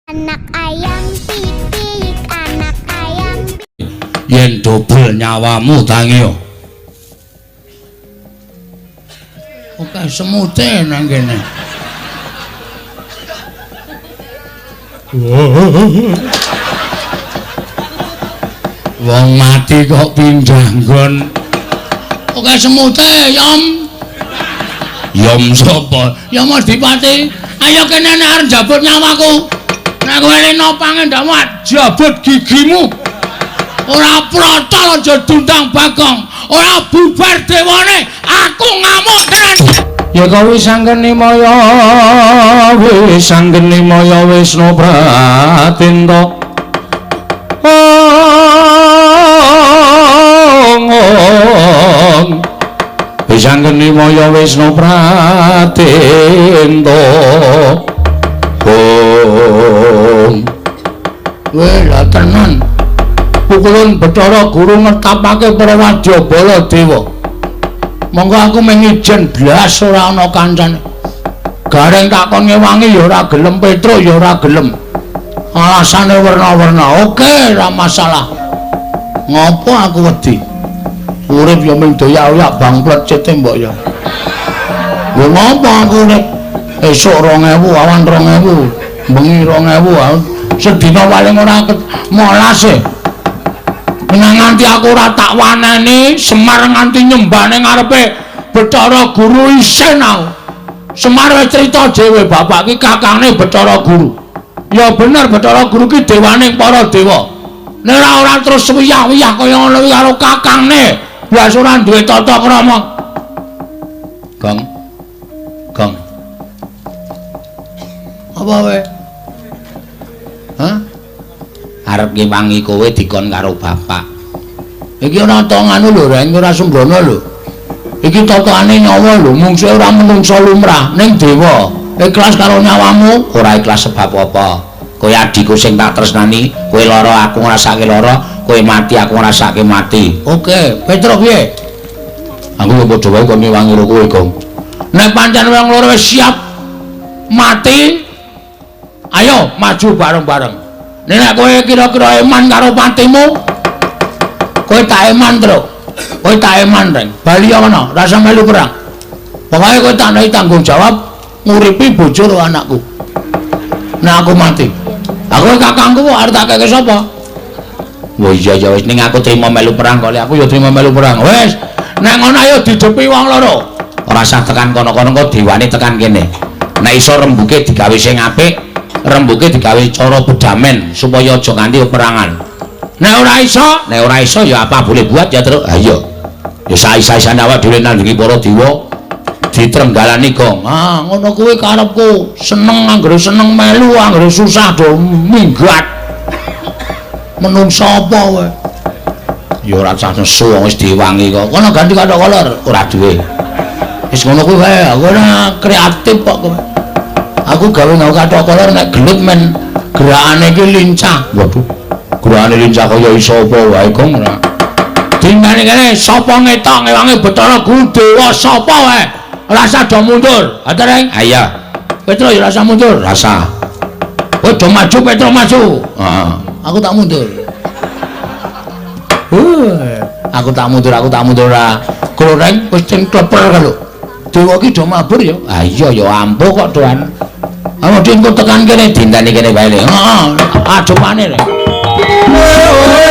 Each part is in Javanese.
Anak ayam pik-pik, anak ayam. Yen dobel nyawamu tangiyo. Oke, semute nang kene. Wong mati kok pindah nggon. Oke, semute, Yom. Yom sapa? Yom Adipati. Ayo kene nek arep njabut nyawaku. Nek kowe rene pangendamu jabut gigimu. Ora protol aja dundang Bagong. Ora bubar dewane, aku ngamuk tenan. Ya kowe sanggeni maya wis sanggeni maya Wisnu Pratinta. Ong wis sanggeni maya Wisnu Pratinta. Ong. Weh, lah tenan. Pukulun Bathara Guru ngetapake para wadyabala dewa. Monggo aku mung ijen blas ora ana kancane. Gareng tak kon ngewangi ya ora gelem, Petruk ya ora gelem. Alasane werna-werna. Oke, ora masalah. Ngopo aku wedi? Urip ya mung doyak-oyak bangklet cete mbok ya. Lho ngopo aku urip? Esuk 2000, awan 2000, bengi 2000, sedina paling ora molas e. Nang nganti aku ora tak waneni, Semar nganti nyembah ning ngarepe Bathara Guru isin aku. Semar wis crita dhewe bapak ki kakangne Bathara Guru. Ya bener Bathara Guru ki dewane para dewa. Nek ora terus wiyah-wiyah kaya ngono kuwi karo kakangne, blas ora duwe tata krama. Gong. Gong. Apa wae? Hah? Arep ngewangi kowe dikon karo bapak. Iki ora to nganu lho, Reng, ora sembrono lho. Iki totokane nyawa lho, mungsuhe ora menungsa lumrah, ning dewa. Ikhlas karo nyawamu, ora ikhlas sebab apa? Kowe adhiku sing tak tresnani, kowe lara aku ngrasake lara, kowe mati aku ngrasake mati. Oke, Petruk piye? Aku yo padha wae kon ngewangi karo kowe, Gong. Nek pancen wong loro wis siap mati, ayo maju bareng-bareng. Nek kowe kira-kira eman karo patimu, kowe tak eman, Truk. Kowe tak eman, Reng. Bali ana, rasa melu perang. Pokoke kowe tak nehi tanggung jawab nguripi bojo karo anakku. Nek aku mati, aku kakangku kok arep tak keke sapa? Wah iya ya wis, ning aku trimo melu perang kok, aku ya trimo melu perang. Wis, nek ngono ayo didepi wong loro. Ora usah tekan kono-kono kok dewane tekan kene. Nek iso rembuke digawe sing apik, rembuke digawe cara bedamen supaya aja nganti peperangan. Nek ora iso ya apa boleh buat ya, Truk. Ha iya. Ya saisa-isane awak dhewe nandingi para dewa ditrenggalani, Gong. Ah, ngono kuwi karepku. Seneng anggere seneng melu, anggere susah do minggat. Menungsa apa kowe? Ya ora usah nesu wong wis diwangi kok. Kono ganti kathok kolor, ora duwe. Wis ngono kuwi wae, aku ora kreatif kok kowe. Aku gawe nggawe kathok kolor nek gelut men gerakane iki lincah. Waduh. Gerakane lincah kaya iso apa wae, Gong ora. Dingane kene sapa ngetok ngewangi Bathara Guru dewa sapa wae. Rasa do mundur. Ha Reng? Ha iya. Petro ya rasa mundur. Rasa. Kowe do maju, Petro maju. Heeh. Aku tak mundur. Aku tak mundur, aku tak mundur ora. Goreng wis cengkleper lho. Dewa iki do mabur ya. Ha iya ya ampuh kok doan. Ayo engko tekan kene dinteni kene wae le. Heeh, ajopane le. Wah.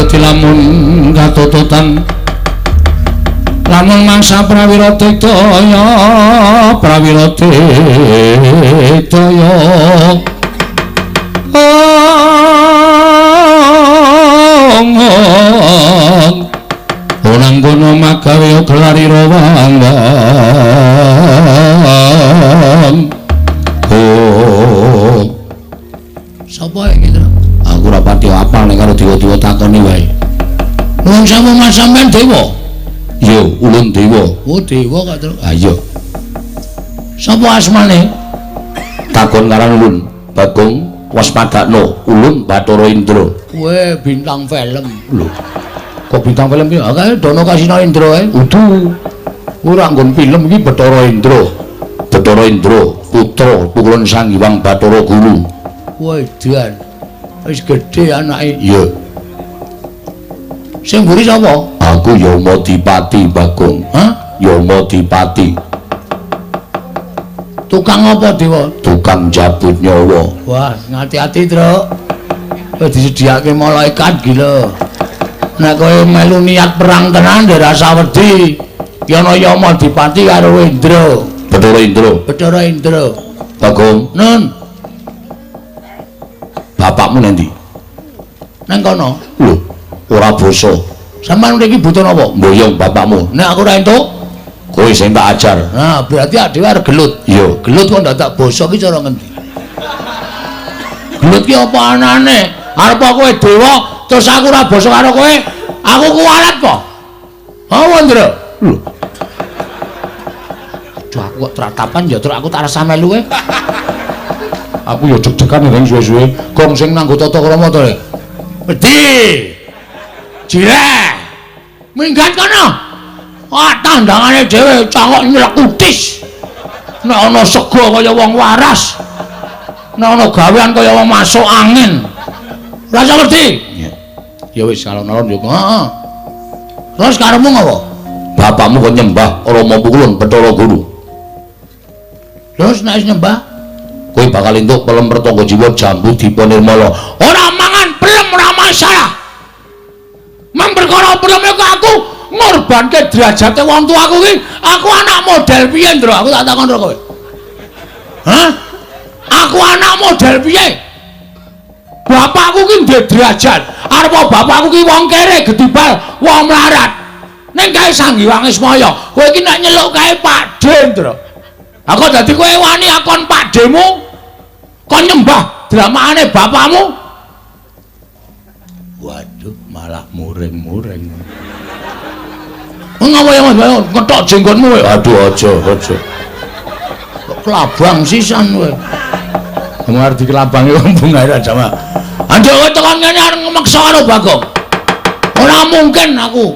Tumut lamun katututan lamun mangsa prawira daya prawira daya ong onang Trigana magawe gelarira wang. Oh. Sapa iki, Tru? Aku ora pati apal nek karo dewa-dewa takoni wae. Wong sapa Mas sampean dewa? Iya, ulun dewa. Oh, dewa kok, Tru. Ha iya. Sapa asmane? Takon karo ulun, Bagong waspadakno, ulun Bathara Indra. Kowe bintang film. Lho. Kok bintang film piye? Ha kae Dono Kasino Indra ae. Udu. Ora nggon film iki Bathara Indra. Bathara Indra, putra Pukulun Sang Hyang Bathara Guru. Wedan. Wis gedhe anake. Iya. Sing mburi sapa? Aku Yamadipati, Bagong. Hah? Yamadipati. Tukang apa, Dewa? Tukang jabut nyawa. Wah, ngati-ati, Truk. Kowe disediake malaikat gila. Nek kowe melu niat perang tenan ya rasa wedi. Ki ana Yamadipati karo Indra. Bathara Indra. Bathara Indra. Bagong, Nun, bapakmu nanti? Nang kono. Lho, ora basa. Sampeyan mriki butuh napa? Mboyong bapakmu. Nek aku ora entuk, kowe sing tak ajar. Nah, berarti adewe arep gelut. Iya. Gelut kok ndadak basa ki cara ngendi? Gelut ki apa anane? Arep kowe dewa terus aku ora basa karo kowe, aku kuwalat po. Apa, Ndra? Lho. Aduh, aku kok tratapan ya, Truk, aku tak rasa melu e. Aku ya deg-degan ning suwe-suwe. Gong sing nanggo tata krama to, Le. Wedi. Jireh. Minggat kono. Wah, tandangane dhewe cangok nyelekutis. Nek ana sego kaya wong waras. Nek ana gawean kaya wong masuk angin. Rasa wedi. Iya. Ya wis alon-alon yo. Heeh. Terus karepmu ngopo? Bapakmu kon nyembah Rama Pukulun Bathara Guru. Terus nek wis nyembah, kowe bakal entuk pelem pertangga jiwa jambu dipa nirmala. Ora mangan pelem ora masalah. Mang perkara pelem iku aku ngorbanke derajate wong tuaku ki, aku anak model piye, Ndra? Aku tak takon karo kowe. Hah? Aku anak model piye? Bapakku ki ndek derajat. Arep bapakku ki wong kere gedibal, wong melarat. Ning kae Sang Hyang Ismaya, kowe iki nek nyeluk kae Pakde, Ndra. Aku dadi kowe wani akon Pakdemu kon nyembah dramakane bapakmu. Waduh, malah muring-muring. Ngapa ya Mas? Ngetok jenggotmu kowe. Aduh, aja, aja. Kok kelabang sisan kowe. Arep dikelabangi wong bunga ora jamak. Anjuk kowe tekan ngene arep ngmeksa karo Bagong. Ora mungkin aku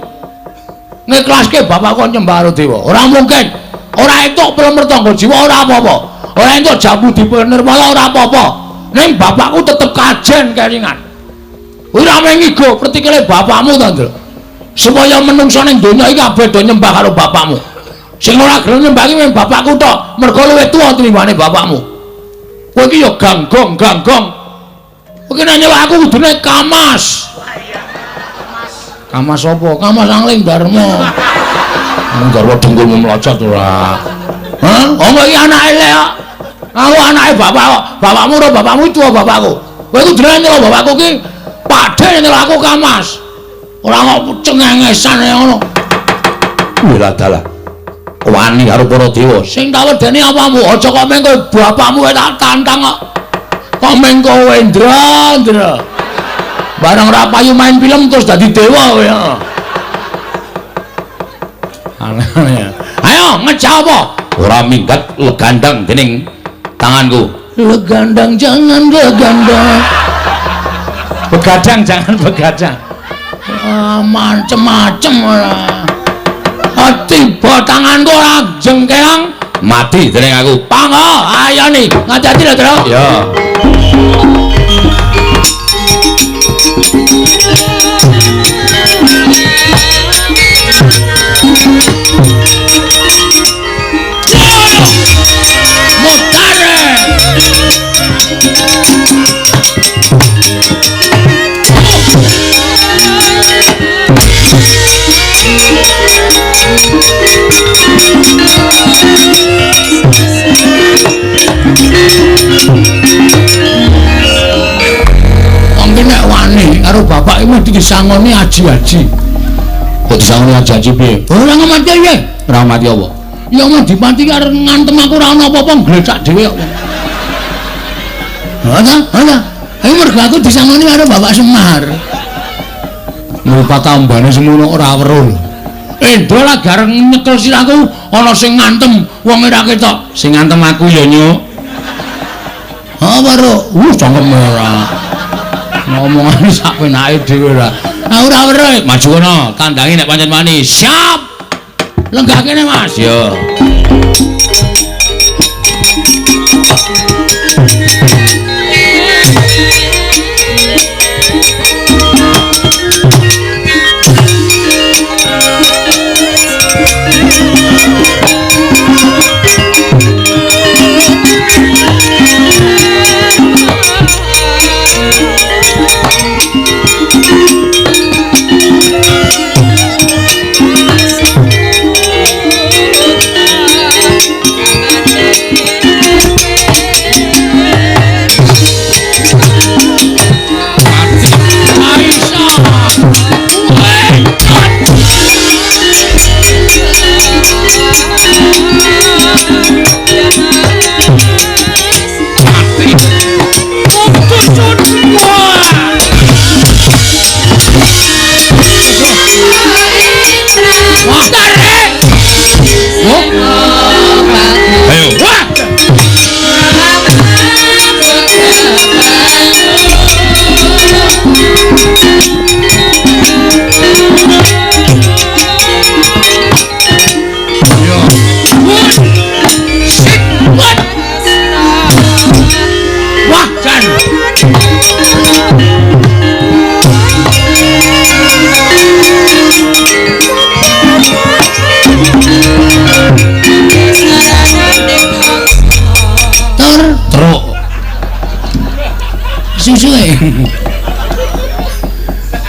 ngiklaske bapakku nyembah karo dewa. Ora mungkin. Ora entuk pelem pertangga jiwa ora apa-apa. Ora entuk jambu dipenirmala ora apa-apa. Ning bapakku tetep kajen kelingan. Ora mengigo pertikele bapakmu to, Ndra. Supaya menungsa ning donya iki kabeh do nyembah karo bapakmu. Sing ora gelem nyembah iki mung bapakku tok, mergo luwih tuwa tinimbane bapakmu. Kowe iki ya ganggong-ganggong. Kowe iki nek nyeluk aku kudune Kamas. Kamas apa? Kamas Angling Darma. Angling Darma dengkulmu mlocot ora. Hah? Oh iki anake lek kok. Aku anake bapak kok. Bapakmu ora bapakmu tuwa bapakku. Kowe kudune nyeluk bapakku ki Pakde nyeluk aku Kamas. Ora kok cengengesan ngono. Wih dalah. Wani karo para dewa. Sing tak wedeni apamu? Aja kok meng kowe bapakmu tak tantang kok. Kok meng kowe Ndra, Ndra. Bareng ora payu main film terus dadi dewa kowe. Aneh. Ayo ngejak apa? Ora minggat legandang dening tanganku. Legandang jangan legandang. Begadang jangan begadang. Ah, macem-macem ora. Tiba tanganku ora jengkeang mati dening aku. Panggo, ayo nih, ngati-ati lho, Tru. Ya. Mutare. Wong ki nek wani karo bapak iki mesti disangoni aji-aji. Kok disangoni aji piye? Ora ngemati piye? Ora mati apa? Ya mau dipati arep ngantem aku ora ana apa-apa glecak dhewe kok. Ha ta? Ha ta? Ayo mergo aku disangoni karo Bapak Semar. Mripat tambane semono ora weruh. Endra lah gareng nyekel sirahku ana sing ngantem wong ora ketok. Sing ngantem aku ya nyuk. Ha weruh. Cangkem ora. Ngomongane sak penake dhewe ora. Aku ora weruh. Maju kono, tandangi nek pancen wani. Siap. Lenggah kene, Mas. Yo.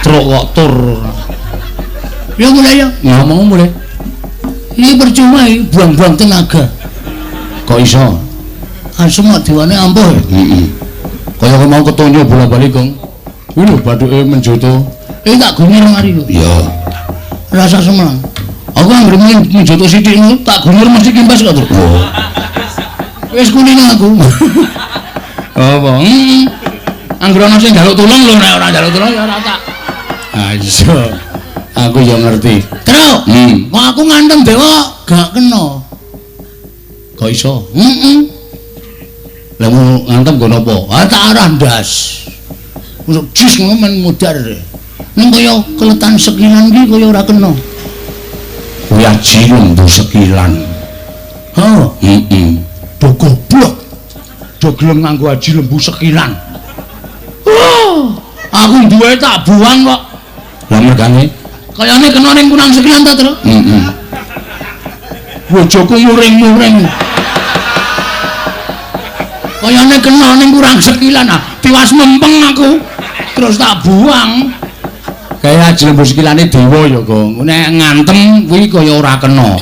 Truk kok tur. Ya mulai ya, ngomong mulai. Ini percuma iki, buang-buang tenaga. Kok iso? Asem kok diwane ampuh. Heeh. Kaya kowe mau ketonyo bola-bali, Gong. Kuwi lho bathuke menjoto. Tak gunyur mari lho. Iya. Rasa semelang. Aku anggere menjoto sithik ngono, tak gunyur mesti kimpes kok, Truk. Wis kuning aku. Apa? Anggere ana sing njaluk tulung lho, nek ora njaluk tulung ya ora tak. Ha iya. Aku ya ngerti. Truk, kok aku ngantem dewa gak kena. Kok iso? Heeh. Lah mau ngantem nggo napa? Ah tak arah ndas. Masuk jis ngono men mudhar. Ning kaya keletan sekilan iki kaya ora kena. Kuwi aji lembu sekilan. Ha, heeh. Do goblok. Do gelem nganggo aji lembu sekilan. Oh, aku duwe tak buang kok. Lah mergane kayane kena ning kurang sekilan ta, Truk? Heeh. Bojoku muring-muring. Kayane kena ning kurang sekilan, ah tiwas mempeng aku. Terus tak buang. Kaya aji lembu sekilane dewa ya, Gong. Nek ngantem kuwi kaya ora kena.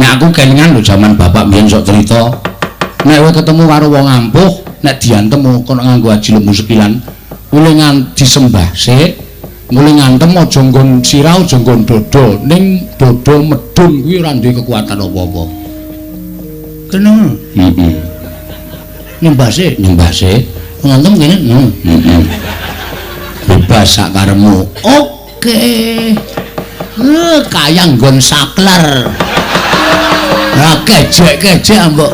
Nek aku kelingan lho jaman bapak mbiyen sok cerita. Nek kowe ketemu karo wong ampuh, nek diantem kono nganggo aji lembu sekilan, mulih disembah sik, mulih ngantem aja nggon sirah, aja nggon dada, ning dada medhun kuwi ora duwe kekuatan apa-apa. Kena. Heeh. Nyembah sik, nyembah sik, ngantem kene. Heeh. Bebas sak karepmu. Oke. Kaya nggon saklar. Lah kejek-kejek mbok.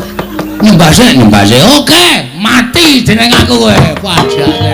Nyembah sik, nyembah sik. Oke, mati jeneng aku kowe. Pajake.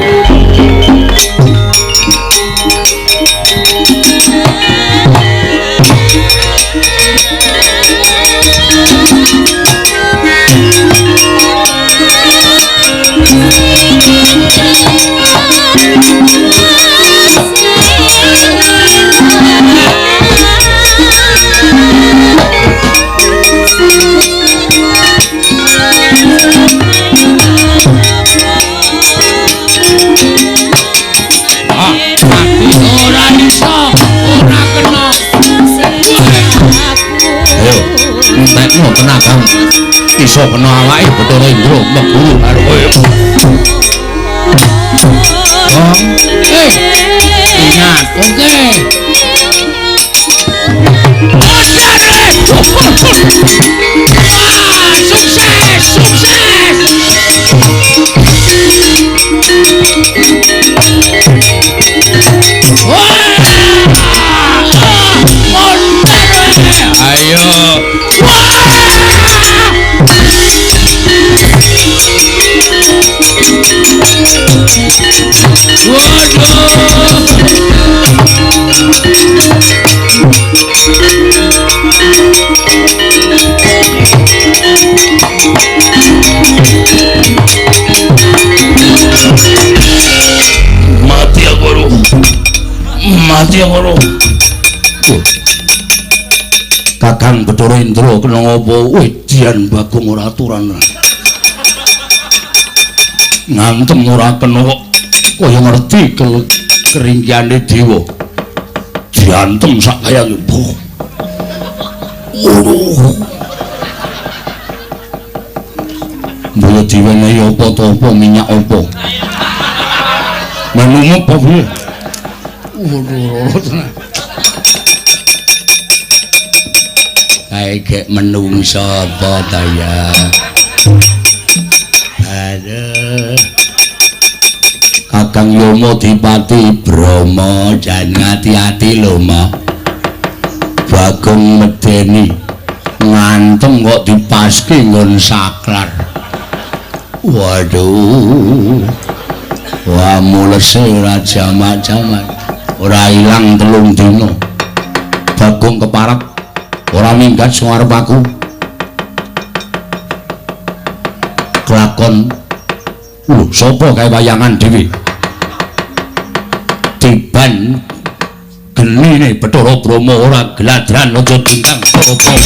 Entekno tenagamu. Iso kena awake Bathara Indra meguru karo kowe. Ingat, oke. Wah, sukses, sukses. Wah, monster. Ayo. Wah. Waduh. Mati aku ro. Mati aku ro. Kakang Bathara Indra kena ngopo? Wedian Bagong ora aturan. Ngantem ora kena kok kaya ngerti keringkiane dewa. Diantem sak kaya mbuh. Mbok diwenehi apa to apa minyak apa? Menunggu apa piye? Waduh, tenan. Kae gek menungso apa ta ya? Aduh. Kakang Yama Dipati Brahma jan ati-ati lho, Ma. Bagong medeni ngantem kok dipaski nggon saklar. Waduh. Wah, mulese ora jamak-jamak. Ora ilang 3 dina. Bagong keparek ora minggat sing arep aku. Kelakon lho sapa kae wayangan dhewe? Tiban genine Bathara Brahma ora gladran aja dindang Bathara Brahma.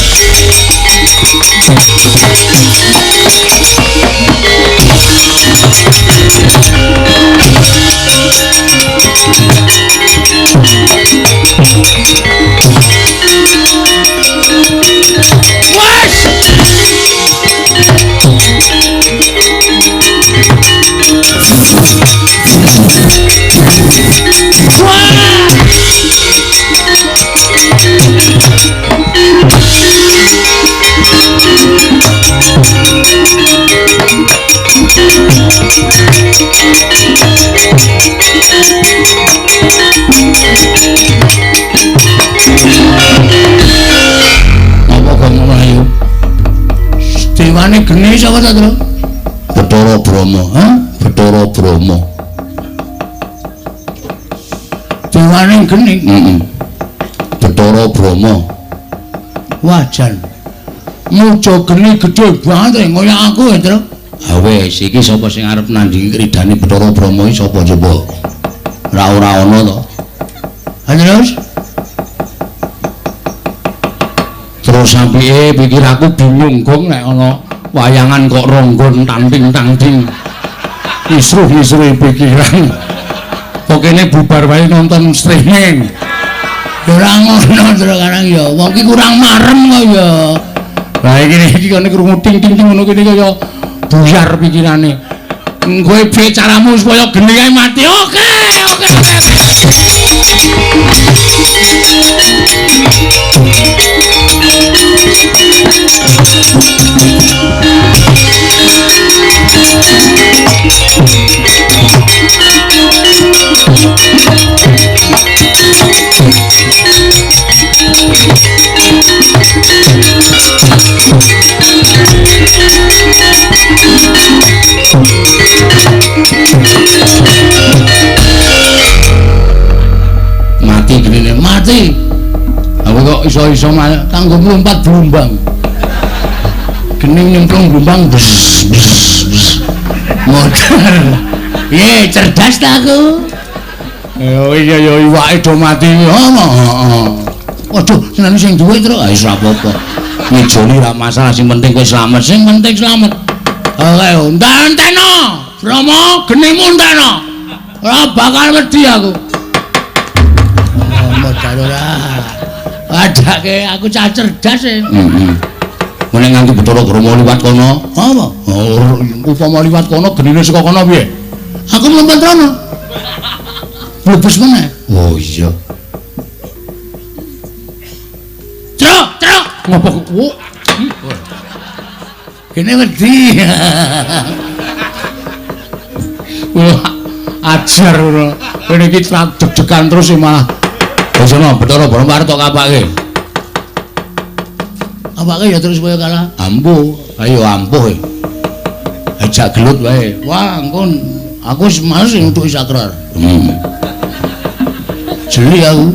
Apa kok mlayu? Dewane geni sapa ta, Tru? Bathara Brahma, ha? Bathara Brahma. Dewane geni? Heeh. Bathara Brahma. Wah, jan. Muja geni gedhe banget kaya aku ya, Tru. Ha wis, iki sapa sing arep nandhingi ridane Bathara Brahma iki sapa coba? Ora ora ana to. Ha terus? Terus sampike pikir aku bingung gong nek ana wayangan kok ronggon tanting-tanting. Kisruh-kisruh pikiran. Kok kene bubar wae nonton streaming. Ora ngono terus karang ya. Wong ki kurang marem kok ya. Lah iki kene krungu ting-ting ngono kene kaya buyar pikirane. Kowe piye caramu supaya geni kae mati? Oke, oke, oke. Mati genine, mati. Aku kok iso-iso kanggo mlumpat blumbang. Gening nyemplung blumbang bes bes bes. Modar. Piye cerdas ta aku? Ya iya ya iwake do mati. Heeh. Waduh, senane sing duwe terus. Ah wis ora apa-apa. Ngejoli ora masalah, sing penting kowe slamet, sing penting slamet. Oke, enteno. Brahma, genimu enteno. Ora bakal wedi aku. Oh, modar ora. Adake aku cah cerdas e. Heeh. Mene nganti Bathara Brahma liwat kono. Apa? Oh, upama liwat kono genine saka kono piye? Aku mlumpat rono. Mlebes meneh. Oh iya. Truk, truk. Ngopo kok? Kene wedi. Wah, ajar ngono. Kene iki deg-degan terus malah. Sono Bathara Brahma arep tok kapake. Kapake ya terus kaya kalah. Ampuh, ayo ampuh. Ajak gelut wae. Wah, engko aku wis males nutuki sakrar. Jeli aku.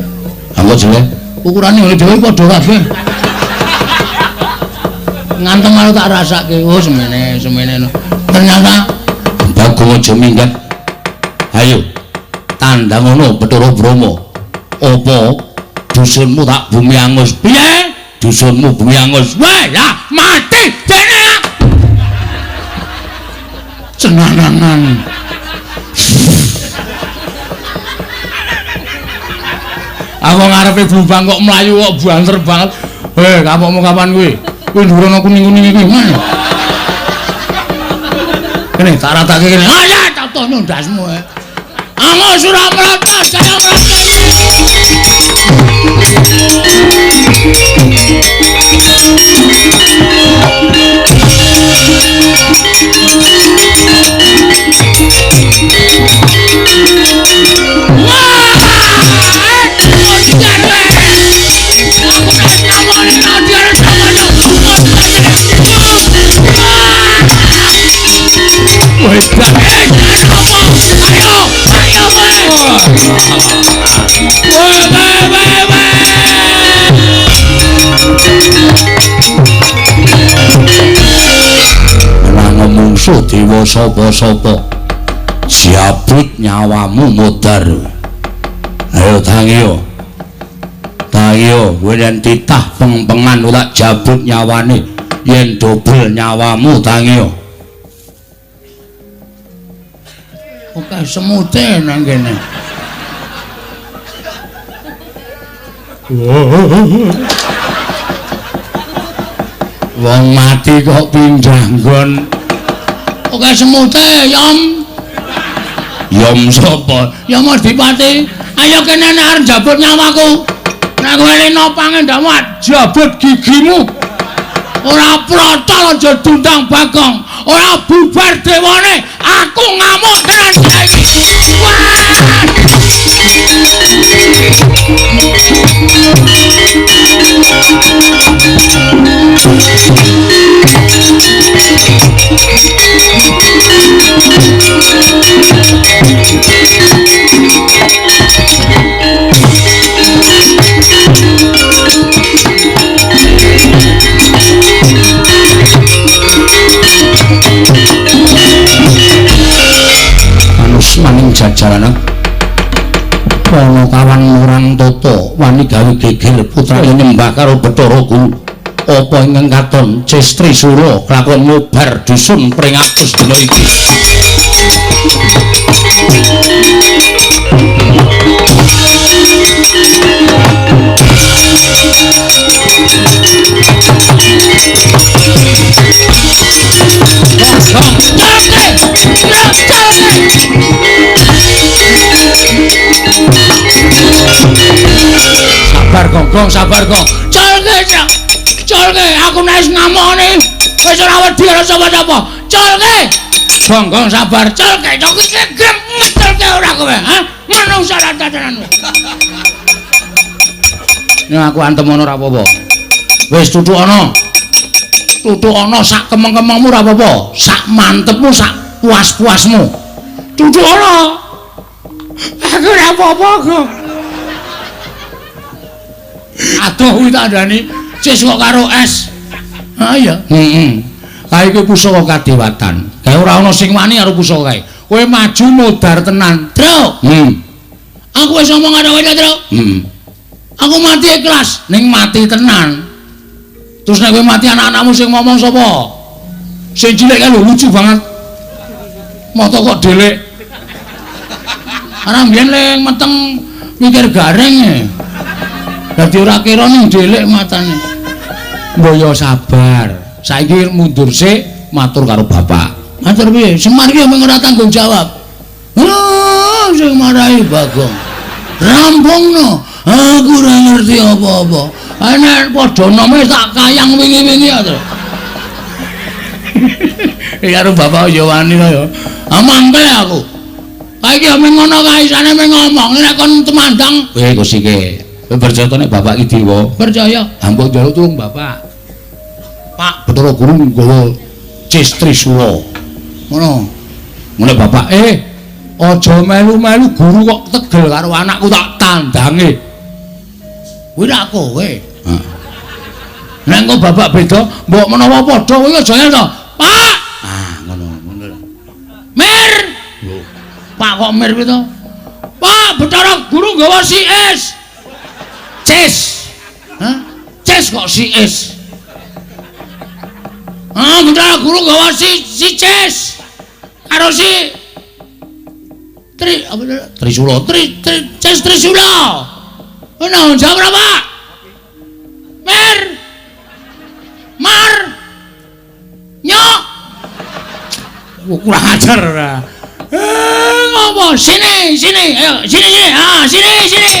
Anggo jeli. Ukurane ngene dhewe padha kabeh. Ngantem aku tak rasake. Oh, semene, semene. Ternyata Bagong aja minggat. Ayo. Tandang ngono Bathara Brahma. Apa dusunmu tak bumi angus? Piye? Dusunmu bumi angus. Wah, ya mati dene. Cenanangan. Aku ngarepe blumbang kok mlayu kok banter banget. Heh, kapokmu kapan kuwi? Kuwi ndurana kuning-kuning iki. Kene tak ratake kene. Ah ya, tak tono ndasmu. Angus ora mrata, saya mrata. Menang mungsuh dewa sapa-sapa, jabut nyawamu modar. Ayo tangiyo, tangiyo, kowe yen titah pengpengan ora jabut nyawane, yen dobel nyawamu tangiyo. Oke, semute nang kene. Wong mati kok pindah nggon. Oke, semute, Yom. Yom sapa? Yom Adipati. Ayo kene nek arep njabut nyawaku. Nek kowe nopange ndakmu jabut gigimu. Ora protol aja diundang Bagong. Ora bubar dewane. Aku ngamuk tenan saiki. Wah! Manusmaning jajaran ana kawan murang tata wani gawe geger putrane nyembah karo Bathara Guru. Apa ingkang katon Cestri Sura kelakon ngubar dusun pring atus dina iki. Sabar Gong, sabar Gong. Culke, culke, aku nek wis ngamukne wis ora wedi karo sapa-sapa. Culke. Gong, sabar. Culke, kok iki ngeculke ora kowe, ha? Manungsa tenan. Nek aku antem ana ora apa-apa. Wis tutuk ana. Tutuk ana sak kemeng-kemengmu ora apa-apa, sak mantepmu, sak puas-puasmu. Tutuk ana. Aku ora apa-apa, Gong. Aduh kuwi tak andani cis kok karo es. Ha iya. Heeh. Kae iki pusaka kadewatan. Kae ora ana sing wani karo pusaka kae. Kowe maju modar tenan, Truk. Aku wis ngomong karo kowe, Truk. Aku mati ikhlas, ning mati tenan. Terus nek kowe mati anak-anakmu sing ngomong sapa? Sing cilik kae lho lucu banget. Mata kok delik. Ora mbiyen le meteng mikir garing. Dadi ora kira ning delik matane. Mbok yo sabar. Saiki mundur sik matur karo bapak. Matur piye? Semar iki mung ora tanggung jawab. Oh, sing marahi Bagong. Rampungno. Aku ora ngerti apa-apa. Nek padha nome tak kayang wingi-wingi ya to. Karo bapak ya wani to ya. Mangkel aku. Kae iki mung ngono kae isane mung ngomong nek kon temandang. Kowe kusike. Kowe percaya to nek bapak iki dewa? Percaya. Mbok njaluk tulung bapak. Pak Bathara Guru nggawa Cis Trisula. Ngono. Ngene bapak, aja melu-melu guru kok tegel karo anakku tak tandange. Kuwi rak kowe. Heeh. Nek engko bapak beda, mbok menawa padha kowe aja ngene to. Pak. Ah, ngono, ngono lho. Mir. Lho. Pak kok mir kuwi to? Pak, Bathara Guru nggawa si es. Cis. Hah? Cis kok si es. Ah, Bathara Guru nggawa si Cis. Karo si Tri apa Trisula, Tri Cis Trisula. Ono jawab ora, Pak? Mir. Mar. Nyok. Kurang ajar ora. Ngopo? Sini, sini. Ayo, sini, sini. Ah, sini, sini.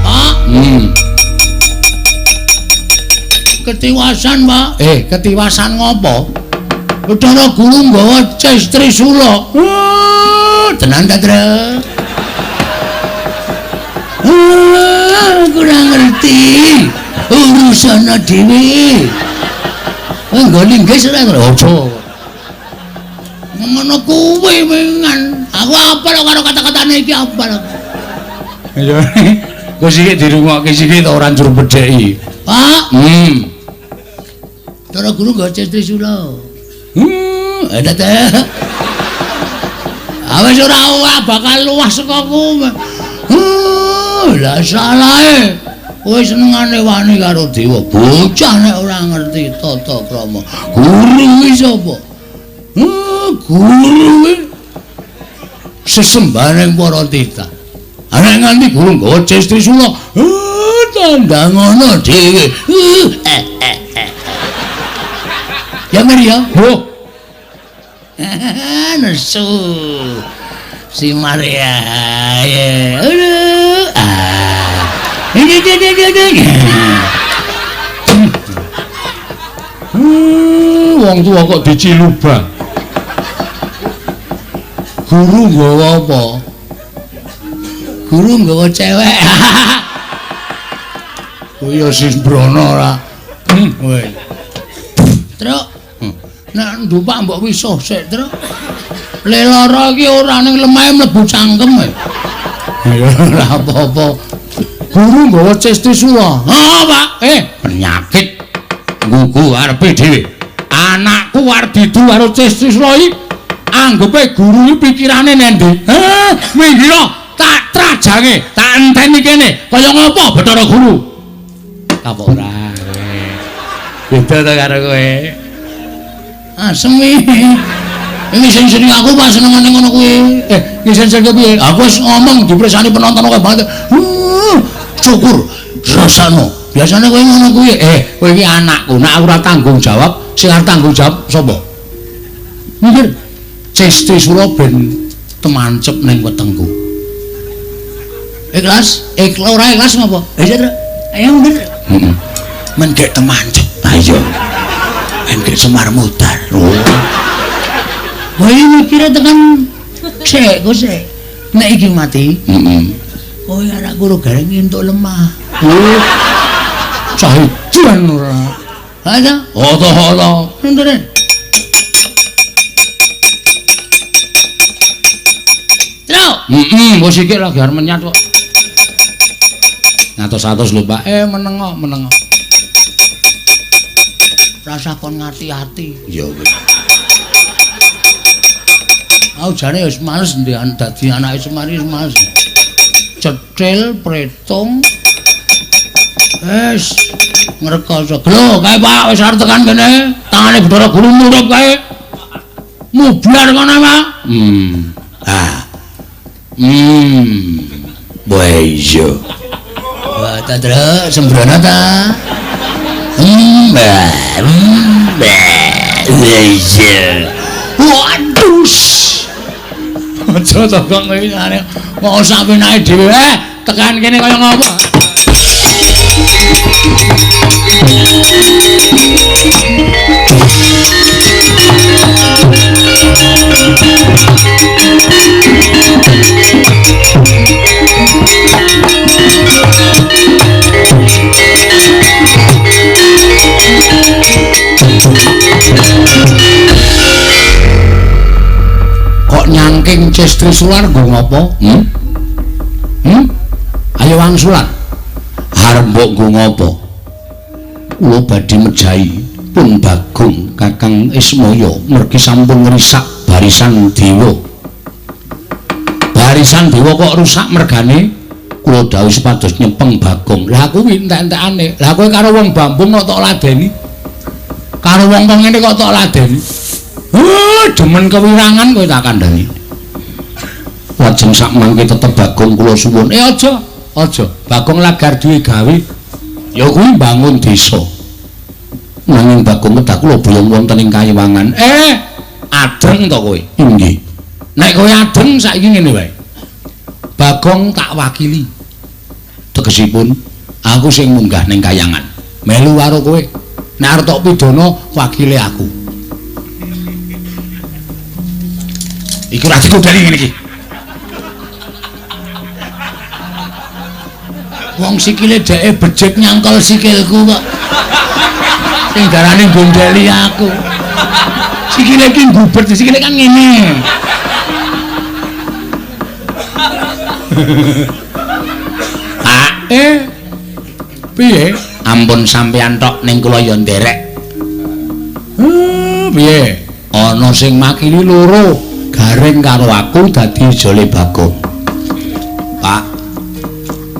Pak. Ketiwasan, Pak. Ketiwasan ngopo? Bathara Guru nggawa Cis Trisula. Tenan ta, Tru? Kurang ngerti. Urusana dhewe. Nggone nggih ora aja. Ngono kuwi mengan. Aku apal karo kata-katane iki apal aku. Ya. Kok sithik dirungokke sithik ta ora njur bedheki. Pak. Bathara Guru nggawa Cis Trisula. Ada teh. Awes ora bakal luwah saka ku. Lah salahe. Kowe senengane wani karo dewa. Bocah nek ora ngerti tata krama. Guru kuwi sapa? Guru kuwi sesembahaning para titah. Nek nganti guru nggawa Cis Trisula, tandang ngono dhewe. Ya Mir ya. Loh. Nesu. Si Maria. Aduh. Ah. Ini. Wong tua kok dicilubang. Guru nggawa apa? Guru nggawa cewek. Kuwi ya sembrono ora. Kowe. Truk. Nek ndupak mbok wisuh sik, Truk. Le lara iki ora ning lemahe mlebu cangkem. Ya ora apa-apa. Guru nggawa Cis Trisula. Heeh, Pak. Penyakit nggugu arepe dhewe. Anakku arep didu karo Cis Trisula iki anggepe guru iki pikirane nendi? Minggir tak trajange, tak enteni kene. Kaya ngopo Bathara Guru? Apa ora kowe? Beda to karo kowe. Asem iki. Ini sing-sing aku pas senengane ngono kuwi. Ngisin-sing piye? Aku wis ngomong dipresani penonton akeh banget. Syukur rasano. Biasane kowe ngono kuwi. Kowe iki anakku, nek aku ora tanggung jawab, sing arep tanggung jawab sapa? Mikir. Cis Trisula ben temancep ning wetengku. Ikhlas? Ikhlas ora ikhlas ngopo? Iya, Truk. Ayo bener. Heeh. Men gek temancep. Ayo. Ben gek Semar mutar. Kowe mikire tekan sik, kok sik. Nek iki mati, heeh. Kowe anak guru gareng entuk lemah. Oh. Cah edan ora. Ha ta? Ata-ata. Nuntune. Truk. Heeh, wis iki lagi arep menyat kok. Ngatos-atos lho, Pak. Menengo, menengo. Rasa kon ngati-ati. Ya wis. Aku jane wis males ndek dadi anake Semar wis males. Cetil, pretung. Wis ngrekoso. Lho, kae Pak wis arep tekan kene. Tangane Bathara Guru murup kae. Mublar kono, Pak. Ah. Wah iya. Wah ta Truk, sembrono ta. Iya. Waduh. Aja to kok ngene. Kok sak penake dhewe. Tekan kene kaya ngopo? Kok nyangking Cestri Sular nggo ngopo? Ayo wangsulan. Arep mbok nggo ngopo? Kula badhe mejahi pun Bagong Kakang Ismaya mergi sampun ngrisak barisan dewa. Barisan dewa kok rusak mergane? Kula dawuh supados nyepeng Bagong. Lah kuwi entek-entekane. Lah kowe karo wong Bambung kok tok ladeni? Karo wong kok ngene kok tok ladeni? Demen kewirangan kowe tak kandhani. Lajeng sak mangke tetep Bagong kula suwun. Aja, aja. Bagong lagar duwe gawe. Ya kuwi mbangun desa. Nanging Bagong kedah kula boyong wonten ing Kayiwangan. Adreng to kowe? Inggih. Nek kowe adreng saiki ngene wae. Bagong tak wakili. Tegesipun aku sing munggah ning Kayangan. Melu karo kowe. Nek arep tok pidana wakile aku. Iku ra digodhani ngene iki. Wong sikile dheke becik nyangkol sikilku kok. Sing darane gondeli aku. Sikile iki ngubet, sikile kan ngene. Pak, piye? Ampun sampeyan tok ning kula ya nderek. Piye? Ana sing makili loro, Gareng karo aku dadi jole Bagong. Pak,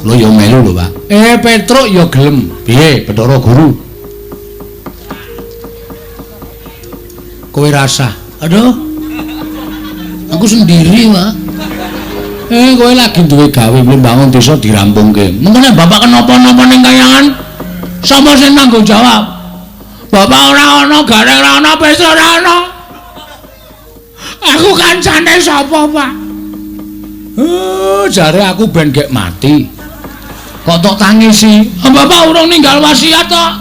kula ya melu lho, Pak. Petruk ya gelem. Piye, Bathara Guru? Kowe rasah. Aduh. Aku sendiri, Pak. Kowe lagi duwe gawe mbangun desa dirampungke. Mengko nek bapak kenapa-napa ning Kayangan, sapa sing tanggung jawab? Bapak ora ana, Gareng ora ana, Petruk ora ana. Aku kancane sapa, Pak? Jare aku ben gek mati. Kok tok tangisi? Bapak urung ninggal wasiat tok.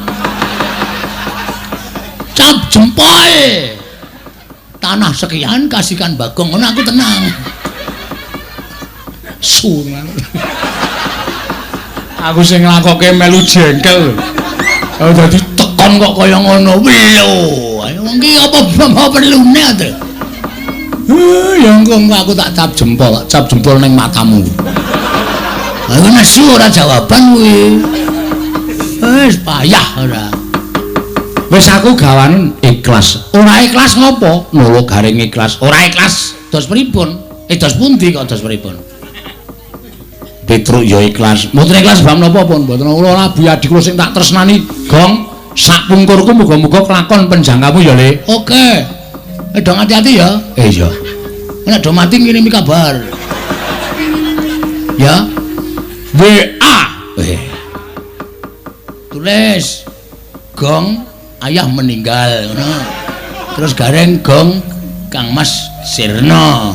Cap jempol. Tanah sekian kasihkan Bagong, ngono aku tenang. Sungan. Aku sing nglakoke melu jengkel. Dadi tekon kok kaya ngono. Lho, ayo wong iki apa perlune to? Ya engko aku tak cap jempol ning matamu. Aku nesu ora jawaban kuwi. Wis payah ora. Wis aku gawanen ikhlas. Ora ikhlas ngopo? Nolo Gareng ikhlas. Ora ikhlas dos pripun? Dos pundi kok dos pripun? Petruk ya ikhlas. Mboten ikhlas bab napa pun? Mboten kula labu adi kula sing tak tresnani. Gong, sak pungkurku muga-muga kelakon penjangkamu ya, Le. Oke. Dong hati-hati ya. Iya. Nek do mati ngirimi kabar. Ya. WA. Tulis Gong ayah meninggal ngono. Terus Gareng Gong Kang Mas sirna.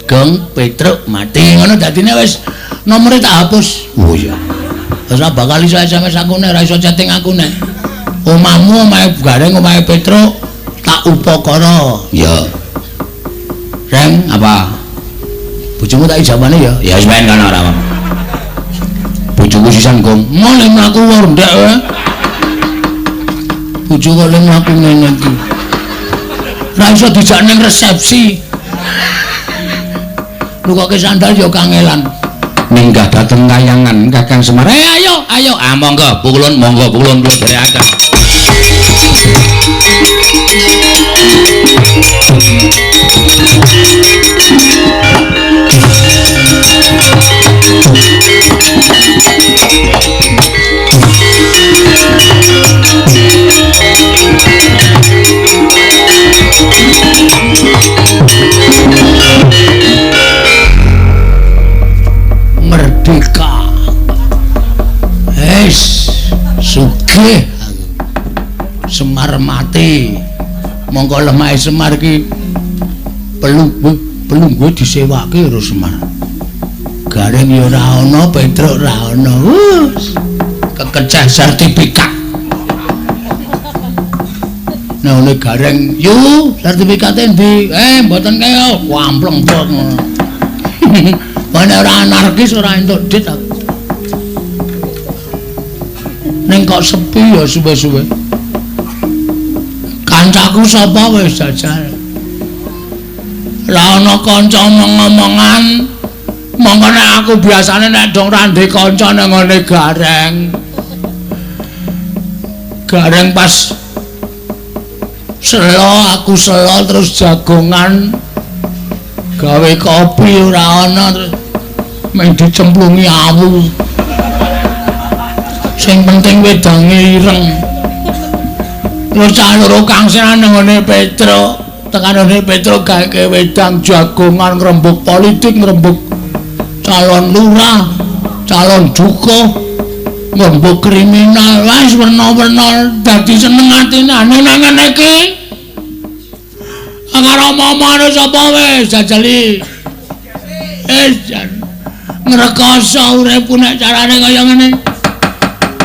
Gong Petruk mati ngono dadine wis nomere tak hapus. Oh iya. Wis ora bakal iso SMS aku nek ora iso chatting aku nek. Omahmu omahe Gareng omahe Petruk tak upakara. Ya. Reng apa? Bojomu tak ijabane ya? Ya wis ben kono ora apa. Bojoku sisan Gong. Mulih mlaku ndek wae. Bojo kok le mlaku ngene iki. Ora iso dijak ning resepsi. Nukoke sandal ya kangelan. Minggah dhateng Kayangan Kakang Semar. Ayo, ayo. Ah monggo, pukulun, monggo pukulun kula dherekaken. Semar mati. Mongko lemahe Semar iki pelungguhe disewake karo Semar. Gareng ya ora ana, Petruk ora ana. Kekeceh sertifikat. Nah, oleh Gareng, "Yu, sertifikate ndi?" Mboten kaya wampleng pok. Nek ora anarkis ora entuk dit aku. Ning kok sepi ya suwe-suwe. Kancaku sapa wis jajal. Lah ana kanca omong-omongan. Mongko nek aku biasane nek dong ra ndek kanca nang ngene Gareng. Gareng pas selo, aku selo terus jagongan gawe kopi ora ana terus mung dicemplungi awu. Sing penting wedange ireng. Terus cah loro kang seneng nang ngene Petruk, tekan ngene Petruk gawe wedang jagongan ngrembug politik, ngrembug calon lurah, calon dukuh, ngrembug kriminal, wis werna-werna dadi seneng atine. Nang ngene iki karo omong-omongane sapa wis jajali. Jan ngrekoso uripku nek carane kaya ngene.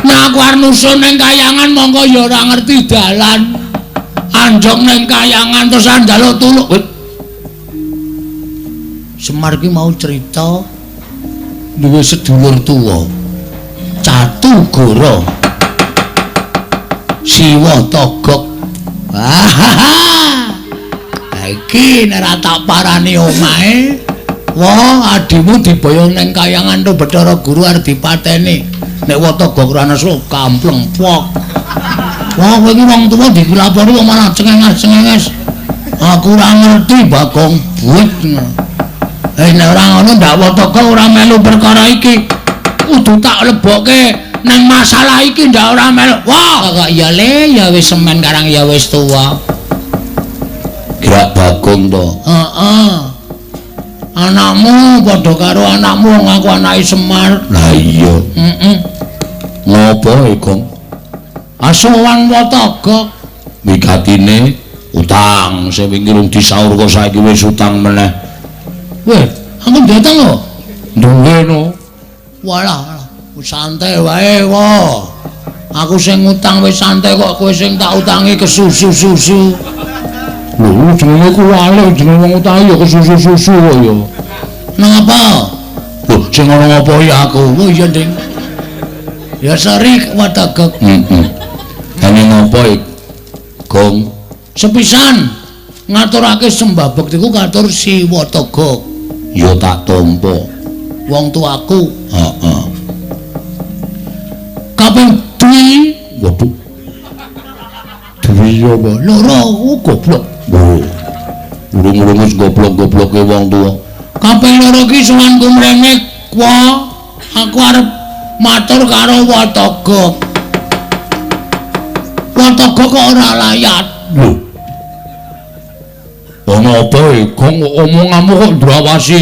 Nek aku arep nusun ning kayangan mongko ya ora ngerti dalan. Anjog ning kayangan terus njaluk tulung. Semar ki mau cerita duwe sedulur tuwa. Catu Goro. Siwa Togok. Iki nek ora tak parani omahe, wah adimu diboyong ning kayangan to Bathara Guru arep dipateni. Nek Watogok ora nesu kampleng pok. Wah kowe iki wong tuwa dilapori kok malah cengenges-cengenges. Aku ora ngerti Bagong buit. Nek ora ngono ndak Watogok ora melu perkara iki. Kudu tak lebokke nang masalah iki ndak ora melu. Wah kok ya le ya wis semen karang ya wis tuwa. Gerak Bagong to. Heeh. Anakmu padha karo anakmu ngaku anake Semar. Lah iya. Heeh. Ngopo e, Gong? Asowan Watogok. Wigatine utang sing wingi rung disaur kok saiki wis utang meneh. Weh, aku ndeteng lho. Duwe no. Walah, santai wae wae. Aku sing ngutang wis santai kok kowe sing tak utangi kesusu-susu. Lho, jenenge ku wale, jenenge wong utangi ya kesusu-susu kok ya. Nang apa? Lho, sing ana ngopo ya aku? Oh iya, Ding. Ya sori Watogok. Heeh. Ane ngopo iki, Gong? Sepisan ngaturake sembah bektiku katur si Watogok. Ya tak tampa. Wong tuaku. Heeh. Kaping dwi, waduh. Dwi apa? Loro, goblok. Oh. Urung-urung wis goblok-gobloke wong tuwa. Kaping loro ki sowanku mrene, wa aku arep matur karo Watogok. Watogok kok ora layat. Lho. Ana apa e, Gong? Omonganmu kok ndrawasi?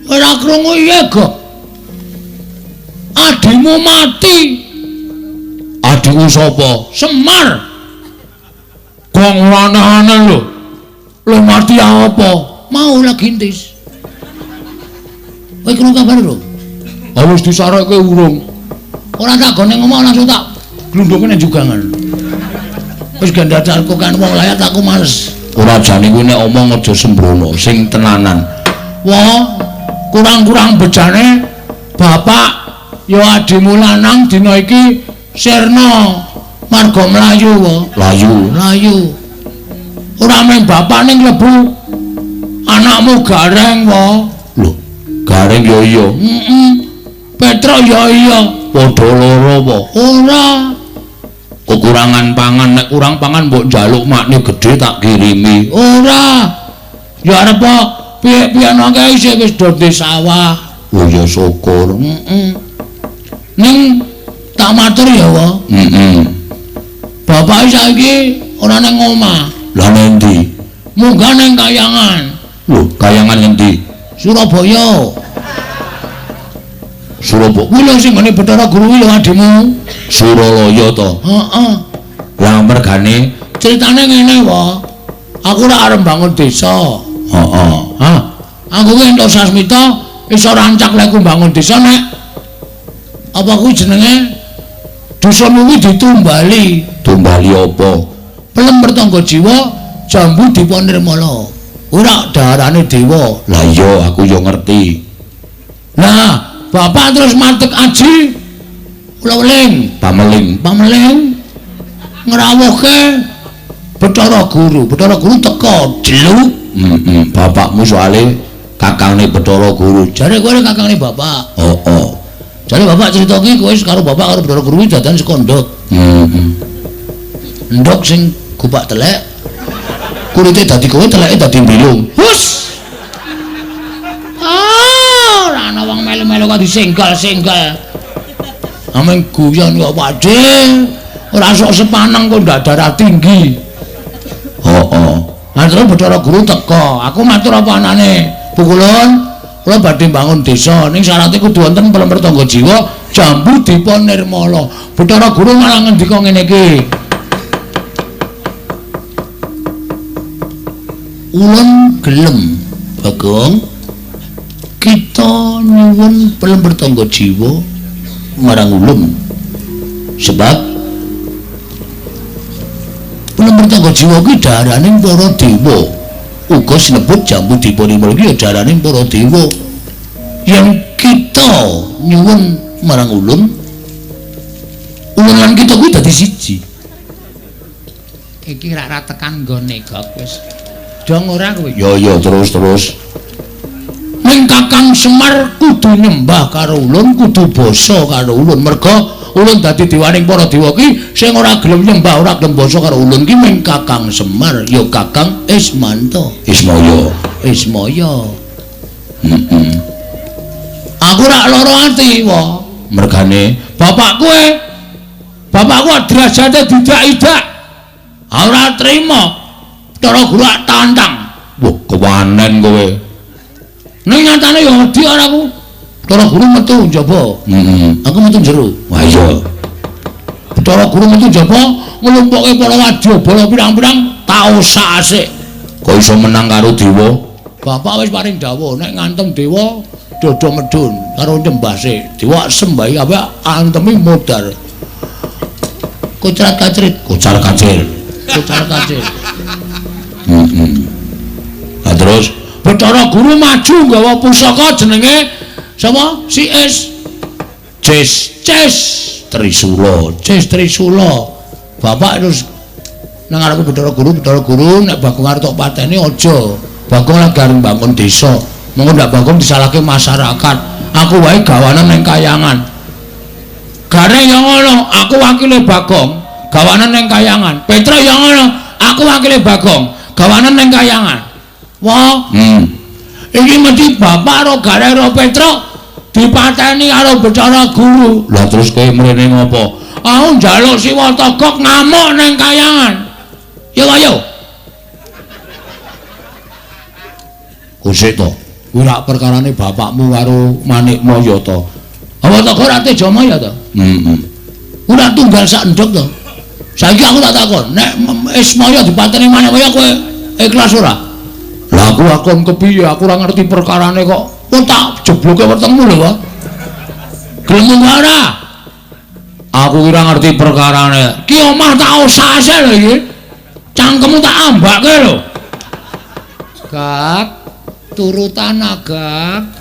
Ora krungu iya, Gok. Adimu mati. Adiku sapa? Semar. Gong ora aneh-aneh lho. Lho mati apa? Mau lagi intis. Kowe krungu kabar lho? Ah wis disarekke urung. Ora tak gone ngomong langsung tak glundhunge nang jugangan. Wis gandadalku kan wong layat aku males. Ora jane kuwi nek omong aja sembrono, sing tenanan. Wah, kurang-kurang bejane bapak ya adimu lanang dina iki sirna marga mlayu wae. Layu. Mlayu. Ora mung bapak ning mlebu anakmu Gareng wae. Lho, Gareng ya iya. Heeh. Petruk ya iya. Padha loro apa? Ora. Kekurangan pangan, nek kurang pangan mbok njaluk makne gedhe tak kirimi. Ora. Ya arep piye-piye nang kae isih wis do di sawah. Oh ya syukur. Heeh. Ning tak matur ya, wa. Heeh. Bapak saiki ora nang omah. Lah nang ndi? Munggah nang kayangan. Lho, kayangan ngendi? Surabaya. Surabaya. Kuwi lho sing nggone Bathara Guru kuwi lho adimu. Suralaya to? Heeh. Lah mergane critane ngene wae. Aku ora arep bangun desa. Heeh. Ha. Aku ki entuk sasmita iso rancak lek ku bangun desa nek apa kuwi jenenge dusun kuwi ditumbali. Tumbali apa? Pelem Pertangga Jiwa Jambu Dipa Nirmala. Ora daharane dewa. Lah iya aku yo ngerti. Nah, bapak terus matek aji ula-uling, pameling, pameling ngrawuhke Bathara Guru. Bathara Guru teka jeluk. Heeh, bapakmu soalé kakangne Bathara Guru. Jare kowe kakangne bapak. Heeh. Jare bapak cerita ki kowe karo bapak karo Bathara Guru kuwi dadan saka ndhok. Heeh. Ndhok sing gupak telek. Kulite dadi kowe, teleke dadi mbilung. Hus. Ah, ora ana wong melu-melu kok disenggal-senggal. Ameng guyon kok Pakde. Ora sok sepaneng kok ndak darah tinggi. Heeh. Lah terus Bathara Guru teka. Aku matur apa anane? Bu Kulun, kula badhe mbangun desa ning syarate kudu wonten Pelem Pertangga Jiwa Jambu Dipa Nirmala. Bathara Guru malah ngendika ngene iki. Ulun gelem, Bagong. Kita nyuwun Pelem Pertangga Jiwa marang ulun. Sebab Pelem Pertangga Jiwa kuwi daharaning para dewa. Uga sinebut Jambu Dipa Nirmala iki ya daharaning para dewa. Yen kita nyuwun marang ulun, ulun lan kita kuwi dadi siji. Iki rak tekan nggone gok wis. Dong ora kowe? Ya ya terus terus. Ning Kakang Semar kudu nyembah karo ulun, kudu basa karo ulun. Merga ulun dadi dewaning para dewa ki sing ora gelem nyembah, ora gelem basa karo ulun ki ming Kakang Semar, ya Kakang Ismanto. Ismaya. Ismaya. Heeh. Aku rak lara ati, wa. Mergane bapak kowe, bapakku derajate didak-idak. Ora trima. Bathara Guru tantang. Wah, kewanen kowe. Ning nyatane ya wedi ora aku. Bathara Guru metu njaba. Heeh. Aku metu jero. Wah iya. Bathara Guru metu njaba nglumpukke para wadyabala pirang-pirang tau sak-asik. Kok iso menang karo dewa? Bapak wis paring dawuh nek ngantem dewa dodo medhun karo nyembah sik. Dewa sembahi kabeh antemi modar. Kocar kacrit, kocar kacir. Kocar kacir. Heeh. Lah terus Bathara Guru maju nggawa pusaka jenenge sapa? Si Es. Ces, Ces Trisula, Ces Trisula. Bapak terus nang ngarepe Bathara Guru, Bathara Guru nek Bagong arep tok pateni aja. Bagong lagi arep mbangun desa. Mengko ndak Bagong disalahke masyarakat. Aku wae gawanan ning kayangan. Gareng ya ngono, aku wakile Bagong, gawanan ning kayangan. Petra ya ngono, aku wakile Bagong, gawanan ning kayangan. Wah, Iki mesti bapak karo Gareng karo Petra dipateni karo Bathara Guru. Lah terus kowe mrene ngopo? Aku njaluk Siwa Togok ngamuk ning kayangan. Yo ayo. Kusik to. Kuwi rak perkarane bapakmu karo Manikmaya to. Apa Togok ora Tejamaya to? Heeh. Ora tunggal sak endhog to. Saiki aku tak takon, nek Ismaya dipateni Manikmaya kowe ikhlas ora? Lah aku akon kepiye? Aku ora ngerti perkarane kok. Pun tak jebloke wetengmu lho, Pak. Gelem ora? Aku ora ngerti perkarane. Ki omah tak osase lho iki. Cangkemmu tak ambake lho. Gak turutan agak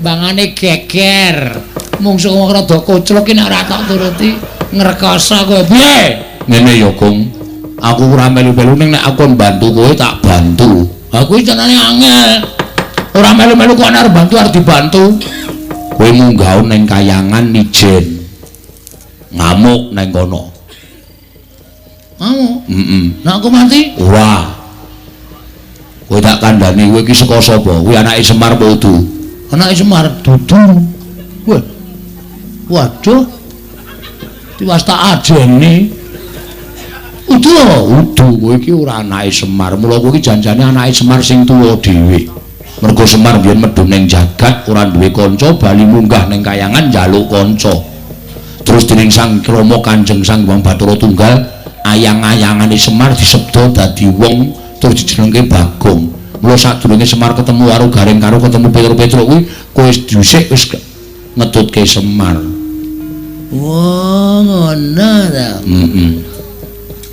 bangane geger. Mungsuh wong rada koclok ki nek ora tak turuti ngrekoso kowe. Piye? Ngene ya, Gong. Aku ora melu-melu ning nek aku mbantu kowe tak bantu. Aku iki jenenge angel. Ora melu-melu kok arep bantu arep dibantu. Kowe munggah ning kayangan ijen. Ngamuk ning kono. Ngamuk? Heeh. Nek aku mati? Ora. Kowe tak kandhani kowe iki saka sapa? Kuwi anake Semar apa udu? Anake Semar dudu. Wah. Waduh. Tiwas tak ajeni. Udu, udu kowe iki ora anake Semar. Mula kowe iki janjane anake Semar sing tuwa dhewe. Mergo Semar biyen medhun ning jagat ora duwe kanca, bali munggah ning kayangan njaluk kanca. Terus dening Sang Rama Kanjeng Sang Hyang Bathara Tunggal Ayang-ayangane Semar disebda dadi wong terus dijenengke Bagong. Mula sadurunge Semar ketemu karo Gareng karo ketemu Petruk-Petruk kuwi kowe dhisik wis ngedutke Semar. Wah, ngono ta. Heeh.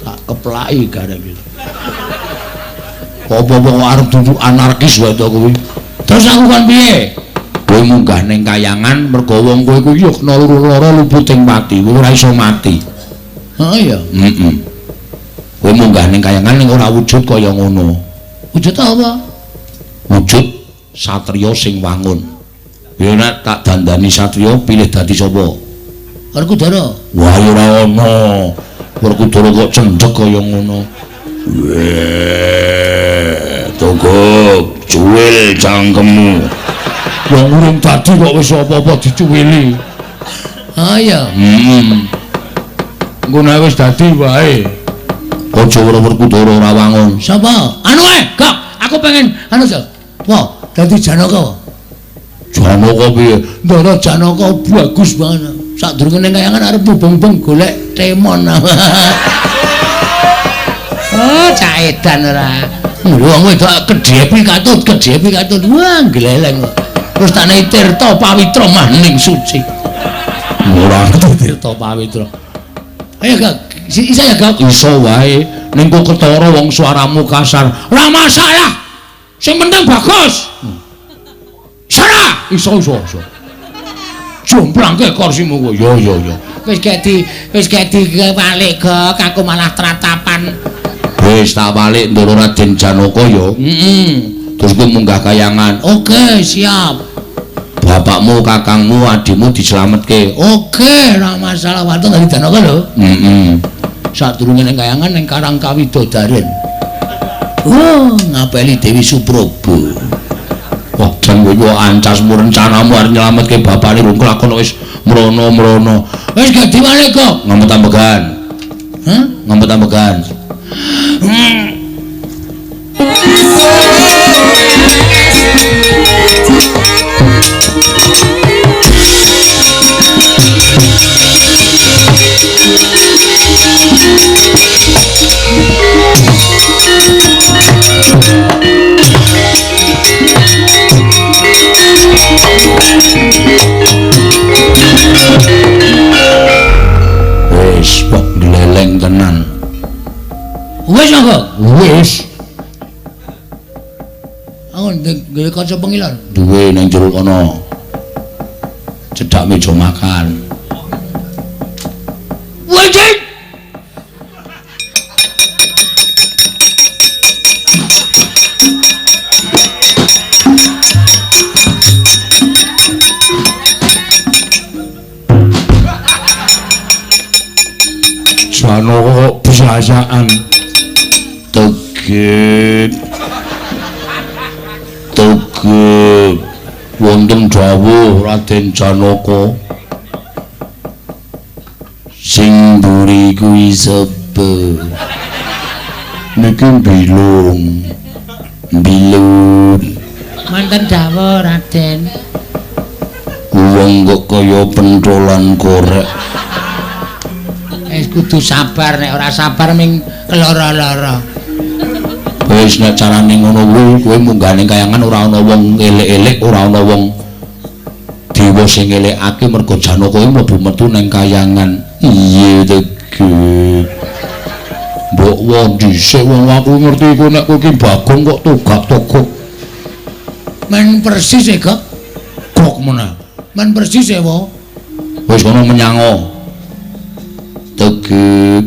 Tak keplaki Gareng iki. Apa-apa kok arep duduk anarkis wae to kuwi. Terus aku kon piye? Kowe munggah ning kayangan mergo wong kowe kuwi yo kena loro-loro luputing pati, kowe ora iso mati. Heeh ya. Heeh. Kowe munggah ning kayangan ning ora wujud kaya ngono. Wujud apa? Wujud satriya sing wangun. Ya nek tak dandani satriya pilih dadi sapa? Werkudara. Wah ora ana. Werkudara kok cendhek kaya ngono. Weh, togok cuwil cangkemmu. Wong urung dadi kok wis apa-apa dicuwili. Ha iya. Heeh. Engko nek wis dadi wae. Aja Werkudara ora wangun. Sapa? Anu ae, Gok. Aku pengen anu to. Wah, dadi Janaka. Janaka piye? Ndara Janaka bagus banget. Sadurunge ning kayangan arep mubeng-mubeng golek temon. Oh, cak edan ora. Wong wedok kedhepi katut, kedhepi katut. Wah, gleleng kok. Terus tak nei tirta pawitra maning suci. Ora tirta pawitra. Ayo, Gok. Iso ya, Gok? Iso wae. Ning kok ketara wong suaramu kasar. Ora masalah. Sing penting bagus. Sara, iso iso iso. Jomplangke kursimu kowe. Ya ya ya. Wis gek di walik, Gok. Aku malah tratapan. Wis tak walik Ndara Raden Janaka ya. Heeh. Terus kowe munggah kayangan. Oke, siap. Bapakmu, kakangmu, adikmu dislametke. Oke, ora masalah. Waton dadi Janaka lho. Heeh. Sadurunge ning kayangan ning Karang Kawidodaren. Oh, ngapeli Dewi Suprobo. Wah, jan kowe ancasmu rencanamu arep nyelametke bapakne rung kelakon wis mrono-mrono. Wis gak diwalik kok. Ngempet ambegan. Hah? Ngempet ambegan. Wis kok gleleng tenan. Wis kok? Wis. Aku duwe kaca pengilon. Duwe nang jero kono. Cedhak meja makan. Wajib. Janaka kok besasaan. Tegek. Tegek. Wonten dawuh Raden Janaka. Sing mburi kuwi sapa? Niki mbilung. Mbilung. Wonten dawuh Raden. Wong kok kaya pentholan korek. Wis kudu sabar, nek ora sabar ming keloro-loro. Wis nek carane ngono kuwi kowe munggah ning kayangan ora ana wong elek-elek, ora ana wong dewa sing ngelekake mergo Janaka kuwi mlebu metu ning kayangan. Iya tegek. Mbok wong dhisik wong aku ngerti iku nek kowe iki Bagong kok togak-togok. Men persis e, Gok. Gok meneh. Men persis e, wo. Wis kono menyango. Tegek.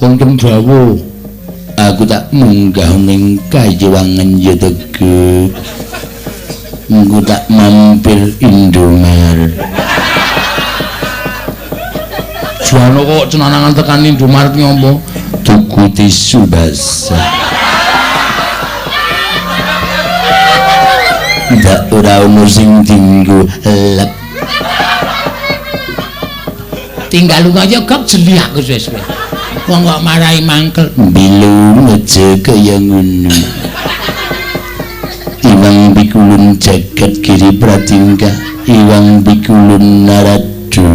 Wonten dawuh. Aku tak munggah ning kajewangan ya tegek. Engko tak mampir Indomaret. Janaka kok cenanangan tekan Indomaret ngombo tuku tisu basah. Ndak ora ono sing dinggo lep. Tinggal lunga ya Gok, jeli aku suwe-suwe. Wong kok marahi mangkel. Bilung aja kaya ngono. Iwang pikulun jagat giri pratingkah, iwang pikulun naradu.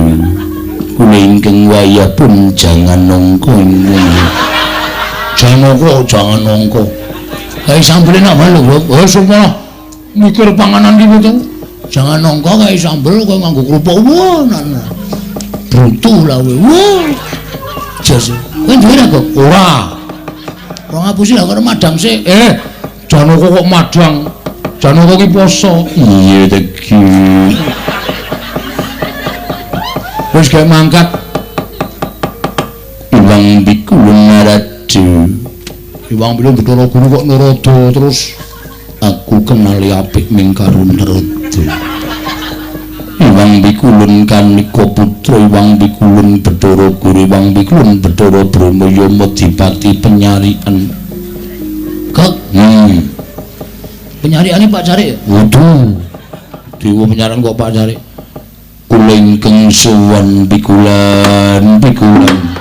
Kula ingkang wayah pun jangan nongko ingkang. Janaka jangan nongko. Kae sambel enak banget lho, Bro. Oh, sumpah. Mikir panganan ki to. Jangan nongko kae sambel kowe nganggo kerupuk. Wah, nah. Brutu lah kowe. Wah. Jas. Kowe duwe ra kok? Ora. Ora ngapusi lah karo madang sik. Janaka kok madang. Janaka ki poso. Iya teki. Wis gak mangkat. Iwang Bikulun Narada. Iwang Bikulun Bathara Guru kok Narada terus aku kenali apik ming karo Narada. Iwang Bikulun kanika putra Iwang Bikulun Bathara Guru Iwang Bikulun Bathara Brahma Yama Dipati penyarian. Kok? Penyariane Pak Carik? Waduh. Dewa penyarian kok Pak Carik. Kula ingkang sowan Bikulan Bikulan.